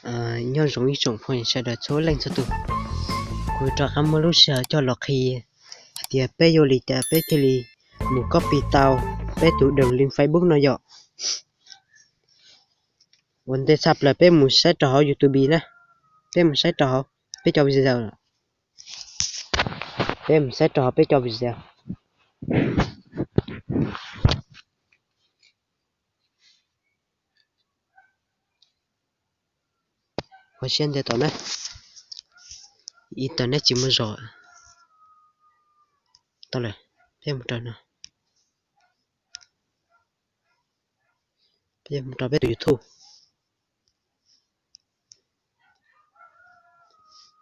Nyob zoo ib tsoom phooj ywg sawv daws txhua leej txhua tus, kuv rov qab muaj lub sij hawm coj los qhia hais tias peb yuav ua li cas peb thiaj li mus copy tau peb tus đường link Facebook no yom. Ua ntej tshaj plaws peb mus saib rau hauv YouTube na, peb mus saib rau hauv peb cov video, peb mus saib rau hauv peb cov video. Ua siab ntev tom na, ib tag neb tsis muaj zog. Tau lawm, peb mus rau no, peb mus rau peb tus YouTube,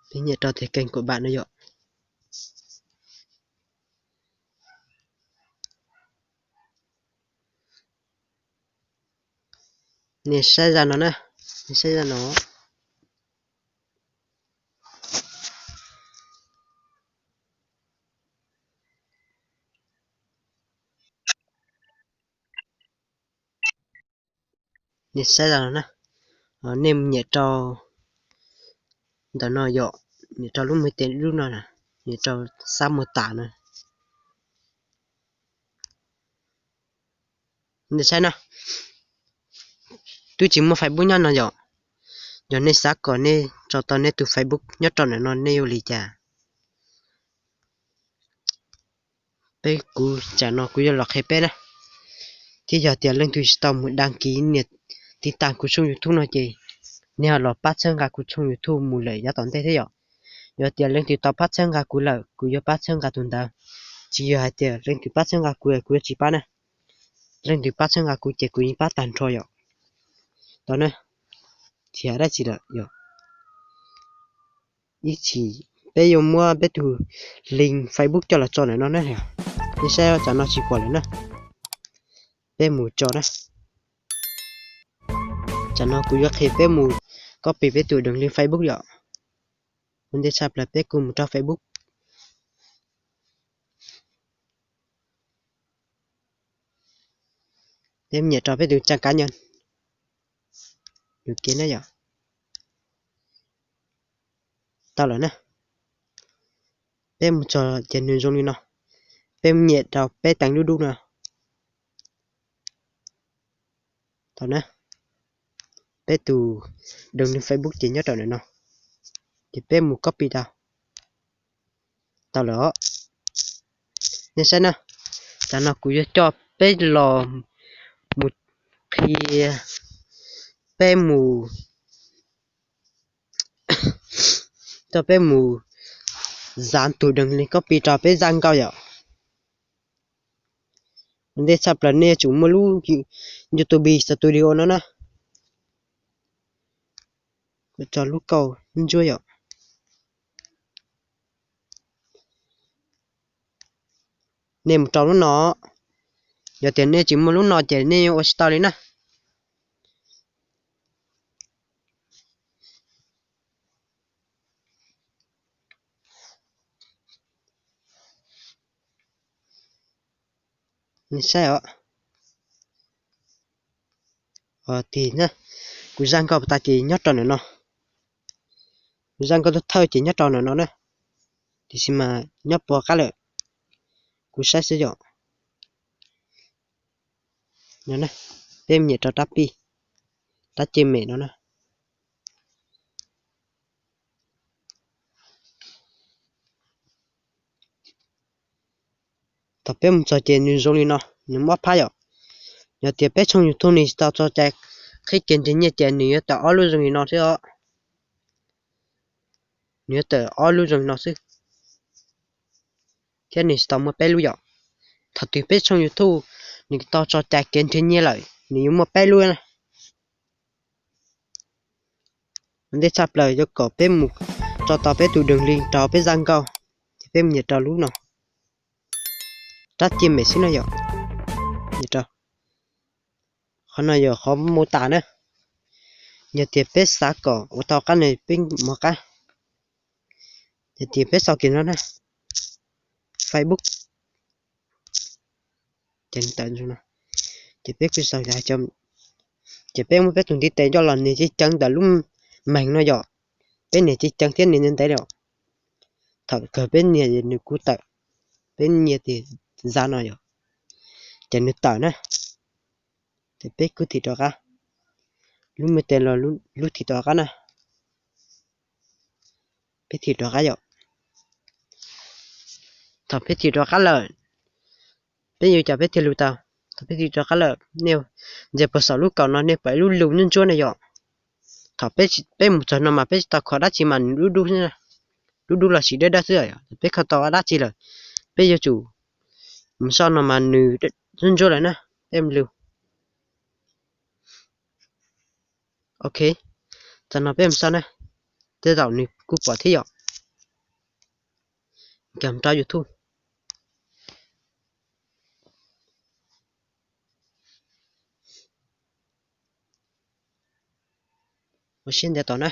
peb nyem rau tias kênh của bạn no yom. Nej saib zaj no na, nej saib zaj no. Nej saib zaj no na, nej nyem rau ntawm no yom, nyem rau lub mej teb lub no, nyem rau xab mô tả no. Nej saib na, twb tsis muaj Facebook nyob no yom. Yog nej xav kom nej tso tau nej tus Facebook nyob rau ntawm no nej yuav ua li cas? Peb kuv tsam no kuv yuav los qhia peb na. Thiab yog tias leej twg tsis tau mus đăng ký nias tiv tag kuv tshooj YouTube no ces nej ho los pab txhawb nqa kuv tshooj YouTube mus lawm yav tom ntej thiab yom. Yog tias leej twg tau pab txhawb nqa kuv lawm kuv yuav pab txhawb nqa tus ntawd. Tsis yog hais tias leej twg pab txhawb nqa kuv kuv yuav tsis pab na. Leej twg pab txhawb nqa kuv ces kuv yeej pab tag nrho yom. Tau na, tsis hais dab tsi lawm yom. Ib chim peb yuav muab peb tus link Facebook coj los tso ntawm no na. Nej saib tsam no tsis pom lawm na. Peb mus tso na. Tsam no kuv yuav qhia peb mus copy peb tus đường link Facebook yom. Ua ntej tshaj plaws peb kuj mus rau Facebook. Peb nyem rau peb tus trang cá nhân, tus kev na yom. Tau lawm na. Peb mus txog ces nws zoo li no. Peb nyem rau peb teev lub dub no. Tau na. Peb tus đường link Facebook ces nyob rau ntawm no, ces peb mus copy tau. Tau lawm os. Nej saib na, tam no kuv yuav coj peb los mus qhia, peb mus, coj peb mus dán tus đường link copy rau peb zaj nkauj yom. Ua ntej tshaj plaws nej yuav tsum muaj lub YouTube Studio no na. Kuv tso lub kauj ntsuab yom. Nej mus rau lub no, yog tias nej tsis muaj lub no ces nej ua tsis tau li na. Nej saib os. Tig na, kuv zaj nkauj tas ces nyob rau ntawm no. Kuv zaj nkauj thawj ces nyob rau ntawm no na. Tiam sis mas nyob puas qab lawm. Kuv saib xwb yom. Peb nyem rau rab pij, rab ceg mem no na. Thaum peb mus txog ces nws zoo li no, nws muab phab yom. Yog tias peb tshooj YouTube nws tsis tau tso cai qhib kev nrhiav nyiaj ces nws yuav tawm ob lub zoo li no xwb os. Nws yuav tawm ob lub zoo li no xwb, thiab nws tsis tau muaj peb lub yom. Thaum twg peb tshooj YouTube nws tau tso cai kev nrhiav nyiaj lawm nws yuav muaj peb lub na. Ua ntej tshaj plaws yuav kom peb mus tso tau peb tus đường link rau peb zaj nkauj, ces peb mus nyem rau lub no, rab ceg mem xwb no yom. Qhov no yog qhov mô tả na. Yog tias peb xav kom ua tau qab no peb mus qab. Yog tias peb sau kiag no na, Facebook, ces peb kuj sau, ces peb muab peb tus ntiv tes coj los nias ceev ceev ntawm lub meeg no yom. Peb nias ceev ceev thiab nias ntev ntev os. Thaum kawg peb nias nws kuj tawm, peb nias tis zaj no yom, ces nws tawm na. Ces peb kuj thim rov qab, lub me tes los lub thim rov qab na. Peb thim rov qab yom. Thaum peb thim rov qab lawm, peb yuav cas peb thiaj lug tau? Thaum peb thim rov qab lawm, nej ntsia puag saum lub kaum no nej pom ib lub lug ntsuab ntsuab na yom. Thaum peb mus txog no mas peb tsis tau kho dab tsi mas nws dub dub, dub dub los sis dawb dawb xwb yom. Peb kho tau dab tsi lawm, peb yuav tsum mus so no mas nws ntsuab ntsuab lawm na, peb mus lug. Ok, txog no peb mus so na, tej zaum nws kuj pom thiab yom. Nkag rau YouTube. Ua siab ntev tos na.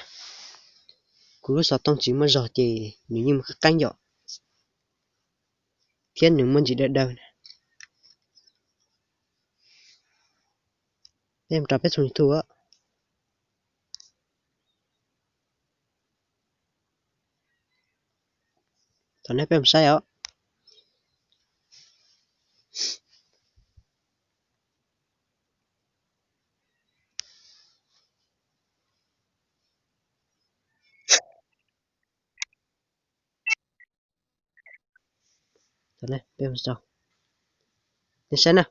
Kuv lub xov tooj tsis muaj zog ces nws yeej mus qeeb qeeb yom, thiab nws muaj ntsis daw daw. Peb mus rau peb tshooj YouTube. Thaum nej peb mus saib os. Peb mus saib, nej saib na,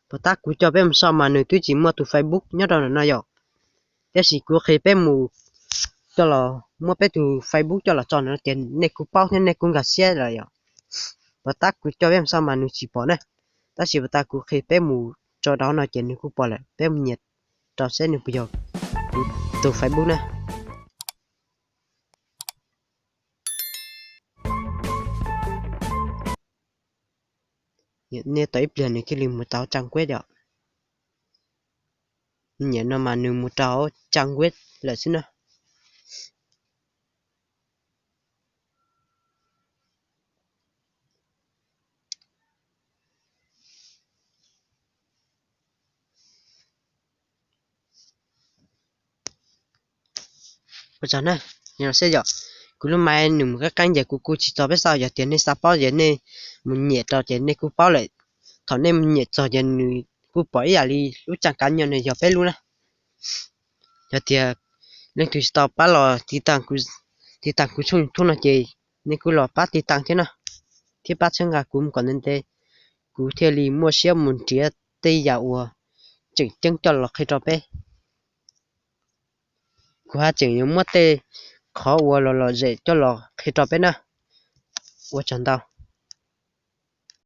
puas tab kuv coj peb mus so mas nws twb tsis muaj tus Facebook nyob rau ntawm no yom. Tab sis kuv qhia peb mus coj los muab peb tus Facebook coj los tso ntawm no ces nej kuj paub thiab nej kuj nkag siab lawm yom. Puas tab kuv coj peb mus so mas nws tsis pom na, tab sis puas tab kuv qhia peb mus tso rau no ces nws kuj pom lawm. Peb mus nyiam rau seb nws puas yog kuv tus Facebook na. Nej tos ib pliag nws thiaj li mus rau trang web yom. Nyiam no mas nws mus rau trang web lawm xwb na. Ua tsaug na, yog kuv lub maiv nws mus qeeb qeeb ces kuv kuj tsis tso peb xav, yog tias nej xav paub ces nej mus nyiam rau ces nej kuj paub lawm. Thaum nej mus nyiam txog ces nws kuj pom ib yam li lub trang cá nhân no yog peb lub na. Yog tias leej twg tsis tau pab los tiv tas kuv tshooj YouTube no ces nej kuj los pab tiv tas thiab no, thiab pab txhawb nqa kuv mus kom ntev ntev, kuv thiaj li muaj siab mus nrhiav tej yam uas tseem ceeb coj los qhia rau peb. Kuv haj tseem yuav muab tej qhov uas lom lom zem coj los qhia rau peb na. Ua tsaug ntau.